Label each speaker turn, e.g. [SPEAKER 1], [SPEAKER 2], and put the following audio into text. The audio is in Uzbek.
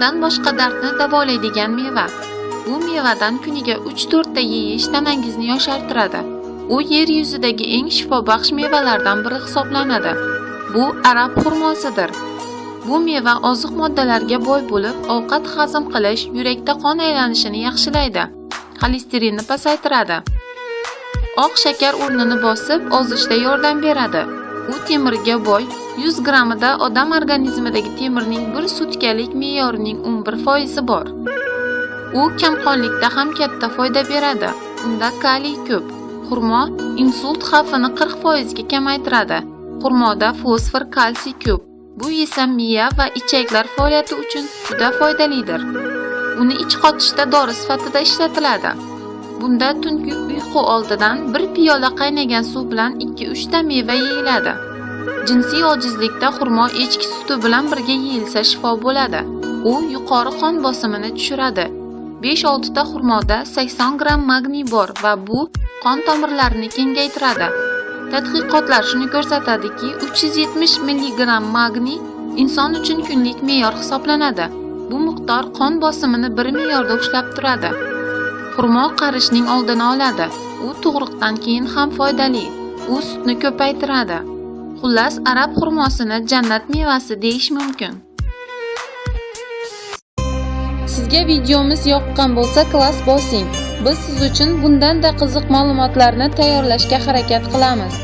[SPEAKER 1] Undan boshqa dardni davolaydigan meva. Bu mevadan kuniga 3-4 ta yeyish tanangizni yoshartiradi. U yer yuzidagi eng shifobaxsh mevalardan biri hisoblanadi. Bu arab xurmosidir. Bu meva oziq moddalarga boy bo'lib, ovqat hazm qilish, yurakda qon aylanishini yaxshilaydi, xolesterinni pasaytiradi. Oq shakar o'rnini bosib, ozishda yordam beradi. U temirga boy, 100 grammida odam organizmidagi temirning bir sutkalik me'yorining 11% bor. U kamqonlikda ham katta foyda beradi. Unda kaliy ko'p. Xurmo insult xavfini 40% ga kamaytiradi. Xurmoda fosfor, kalsiy ko'p. Bu esa miya va ichaklar faoliyati uchun juda foydalidir. Uni ich qotishda dori sifatida ishlatiladi. Bunda tungi uyqu oldidan bir piyola qaynagan suv bilan 2-3 ta meva yeyiladi. Jinsiy ojizlikda xurmo echki suti bilan birga yeyilsa shifo bo'ladi. U yuqori qon bosimini tushiradi. 5-6 ta xurmoda 80 gramm magniy bor va bu qon tomirlarini kengaytiradi. Tadqiqotlar shuni ko'rsatadiki, 370 mg magniy inson uchun kunlik me'yor hisoblanadi. Bu miqdor qon bosimini bir me'yorda ushlab turadi. Xurmo qarishning oldini oladi. U tug'ruqdan keyin ham foydali. U sutni ko'paytiradi. Xullas, arab xurmosini jannat mevasi deyish mumkin. Sizga videomiz yoqqan bo'lsa, klass bosing. Biz siz uchun bundan-da qiziq ma'lumotlarni tayyorlashga harakat qilamiz.